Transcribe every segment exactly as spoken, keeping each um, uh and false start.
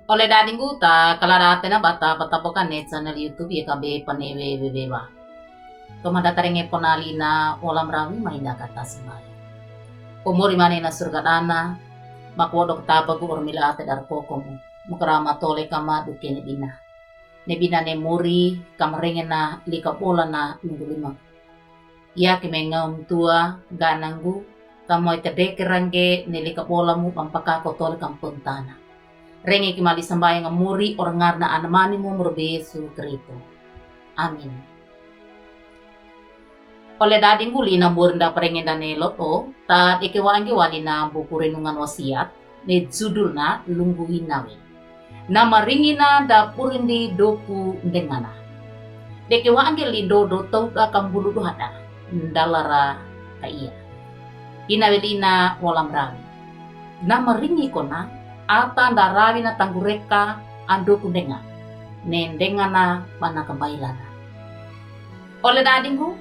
Ole dadinggu, ta kalada tena bata patapokan ne channel YouTube Y K B Panewe Wewewa. Tomanda tarenge ponali na walam rawi mainda kata sembahyang. O mori mane na surga dana, makodo katapagu ormila te dar kokomu. Mukarama tole kama dukene bina. Ne bina ne mori kamarenge na lika bola na lunggulima. Yake mengam tua gananggu, kamo ite deke rangge ne lika bola mu pampaka kotole kampung tana. Renge kimali sembahyang ngamuri orngarna anamani mu murbe Yesu Kristo. Amin. Ole dadinggu, lina murda parengenda ne loto, ta deke wangge wali na buku renungan wasiat, ne judulna Lungguina we. Na maringina da purindi doku ndengana. Deke wangge lindo do tauda kambulu duhada, ndalara ka iya. Ina we lina walam rawi. Na maringi kona, ata ndarawi na tanggureka andoku ndenga. Ne ndengana bana kambailana. Ole dadinggu,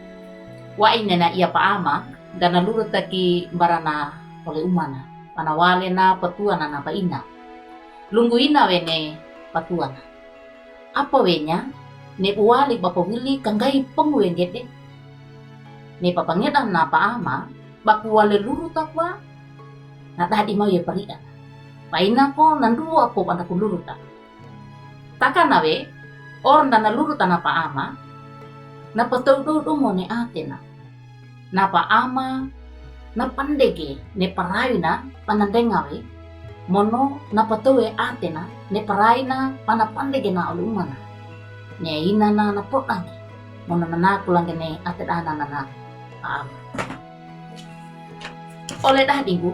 wa ine na iya pa ama, dana lurutaki mbarana ole umana, pana wale na patuana na pa ina. Lungguina we ne patuana. Apa wenya, ne buwali bapa wili kanggai pengwe ngede. Ne papangedan na pa ama, baku wale lurutakwa, na dadi mau ye parian. Pa ina ko nanduwa po banda ku luruta. Takana we, or ndana luruta na pa ama, na pataudo domo ne atena. Na pa ama, na pandege ne parawina pana ndenga we, mono na patowe atena ne parawina pana pandege na ole umana. Ne inana na podange, mono na nakulange ne ate dana na na pa ama. Ole dadinggu,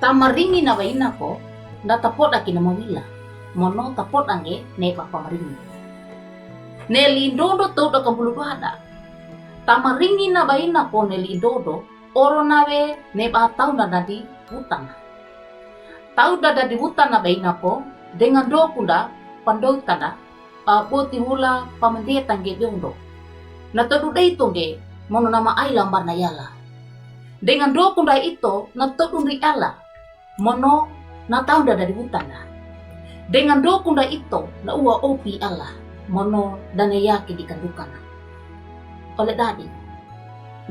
tamaringi na waina ko, nda tapodaki na mawila, mono tapodange ne bapa maringi. Ne lindodo tauda kambulu duhada. Tamaringi na baina ko ne lindodo, oro na we ne ba tauda dadi wutana. Tauda dadi wutana baina ko, dengan dokunda, pandoutada, a boti wula pamandie tangge dondo. Na todu dai tongge, mono nama aila mbarna yala. Dengan dokunda ito, na todu ndri ala. Mono na tauda dadi wutana. Dengan dokunda ito na uwa opi ala, mono dana yake di kandukana. Ole dadi.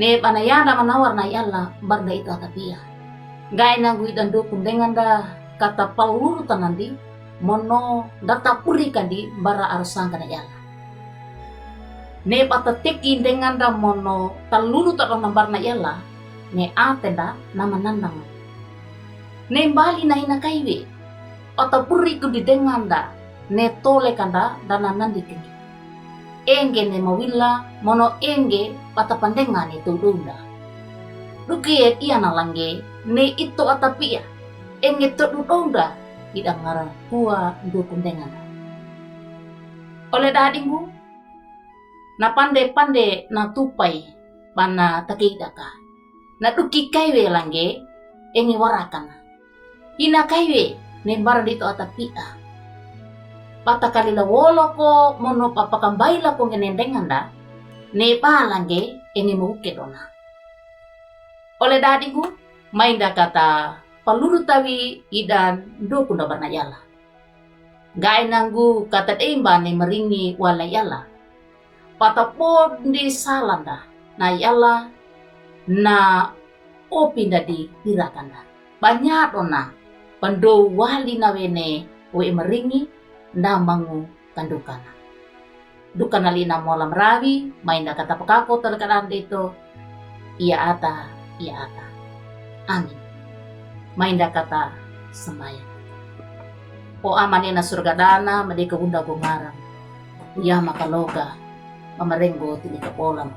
Ne bana yanda manawar na yala mbarda ito atapia. Ngai nanggu idan dokun denganda kata palurutanandi, mono data purikandi mbara arusangkana yala. Ne bata teki ndenganda mono talulu tadona mbarna yala, ne atenda na manandang. Ne mbali na ina kaiwe, bata purikundi denganda, ne tole kanda dana nandi kenge. Enge ne mawila, mono enge bata pandenga ne todounda. Duke iana langge, ne ito atapia, enge todounda, idan ngara kuwa dokun denganda. Ole dadinggu, na pande-pande na tupai bana takeidaka. Na duki kaiwe langge, enge warakana. Ina kaiwe, ne mbarandi ito atapia. Bata kalila wolo ko mono papakambaila ko ngene ndenganda, ne ba langge, enge mawuke dona. Ole dadinggu, mainda kata palurutawi idan dokunda mbarna yala. Ngai nanggu kata deimba ne maringi wala yala. Pata pondi salanda na yala na opinda di pirakanda. Banyadona pandou wali na wene we maringi nda mangu kandukana. Dukana lina molam rawi, mainda kata pakako tole kadande ito, iya ata, iya ata. Amin. Mainda kata sembahyang. O Amane na surga dana, madeka unda gomaram. Uya makaloga, mamarenggo tini kapolam.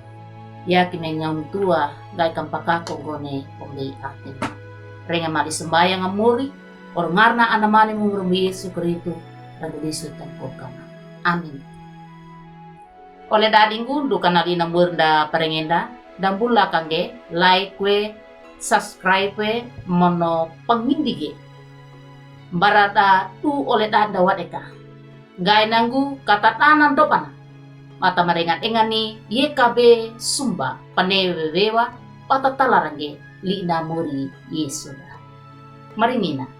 Yaki mengam tua, gai kampakako gone pombei atin. Renga mali sembahyang amuri, orngarna anamane mumurumbi Yesu Kristu, rangulisu tangkokana. Amin. Ole dadinggu, dukana lina murnda parengenda, dambula kangge, like we, subscribe we, mono pangindige. Mbarada tu ole dada wadeka. Ngai nanggu kata tanan dobana. Mata marengan engani Y K B Sumba, Panewe Wewewa, ပှၤတၢ်တၢ်လၤတဂ့ၤ လံာ်နၤမူရံယ့ၣ်ၡူးလၢ မၤရံမံၤနၤ